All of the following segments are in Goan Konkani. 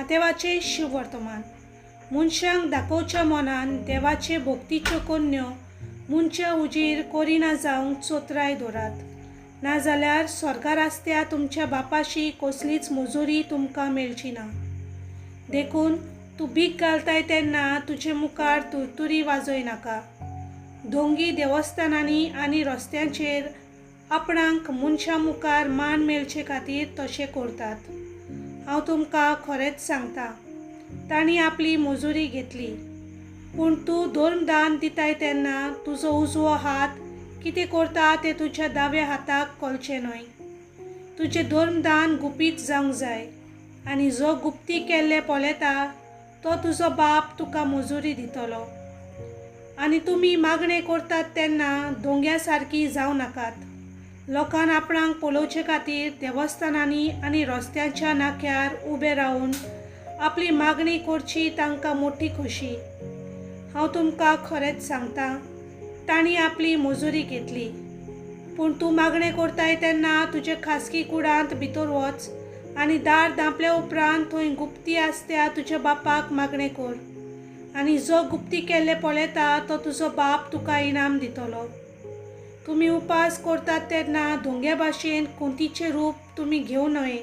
मातेवाचें शुभवर्तमान. मनशांक दाखोवच्या मनान देवाचे भक्तीच्यो करण्यो मनशा हुजीर करिना जावंक चोत्राय दवरात, नाजाल्यार स्वर्गार आसत्या तुमच्या बापाशी कसलीच मजुरी तुमकां मेळची ना. देखून तूं भीक घालताय तेन्ना तुजे मुखार तुरतुरी वाजय नाका. दोंगी देवस्थानांनी आनी रस्त्यांचेर आपणाक मनशां मुखार मान मेळचे खातीर तशें करतात. हांव तुमकां खरेंच सांगता, तांणी आपली मजुरी घेतली. पूण तूं धर्मदान दिताय तेन्ना तुजो उजवो हात कितें करता तें तुज्या दाव्या हाताक कळचें न्हय. तुजें धर्मदान गुपीत जावंक जाय आनी जो गुप्ती केल्लें पळयता तो तुजो बाप तुका मजुरी दितलो. आनी तुमी मागणें करतात तेन्ना दोंग्या सारकी जावं नाकात. लोकान आपणाक पळोवचे खातीर देवस्थानांनी आनी रस्त्यांच्या नाक्यार उबे रावन आपली मागणी करची तांकां मोठी खोशी. हांव तुमकां खरेंच सांगता, तांणी आपली मजुरी घेतली. पूण तूं मागणें करताय तेन्ना तुजे खासगी कुडांत भितर वच आनी दार धांपल्या उपरांत थंय गुप्ती आसत्या तुज्या बापाक मागणें कर, आनी जो गुप्ती केल्लें पळयता तो तुजो बाप तुका इनाम दितलो. तुमी उपास करतात तेन्ना धोंग्या भाशेन कोंतीचें रूप तुमी घेवं नये.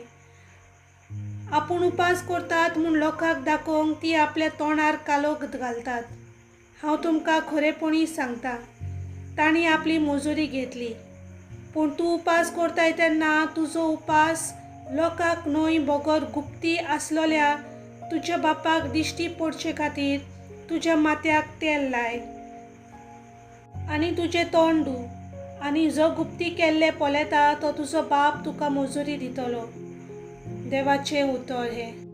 आपूण उपास करतात म्हूण लोकांक दाखोवंक ती आपल्या तोंडार कालोख घालतात. हांव तुमकां खरेपणी सांगता, तांणी आपली मजुरी घेतली. पूण तूं उपास करताय तेन्ना तुजो उपास लोकांक न्हय बगर गुप्ती आसलेल्या तुज्या बापाक दिश्टी पडचे खातीर तुज्या माथ्याक तेल लाय आनी तुजें तोंड धू, आनी जो गुप्ती केल्लें पळयता तो तुजो बाप तुका मजुरी दितलो. देवाचें उतर हें.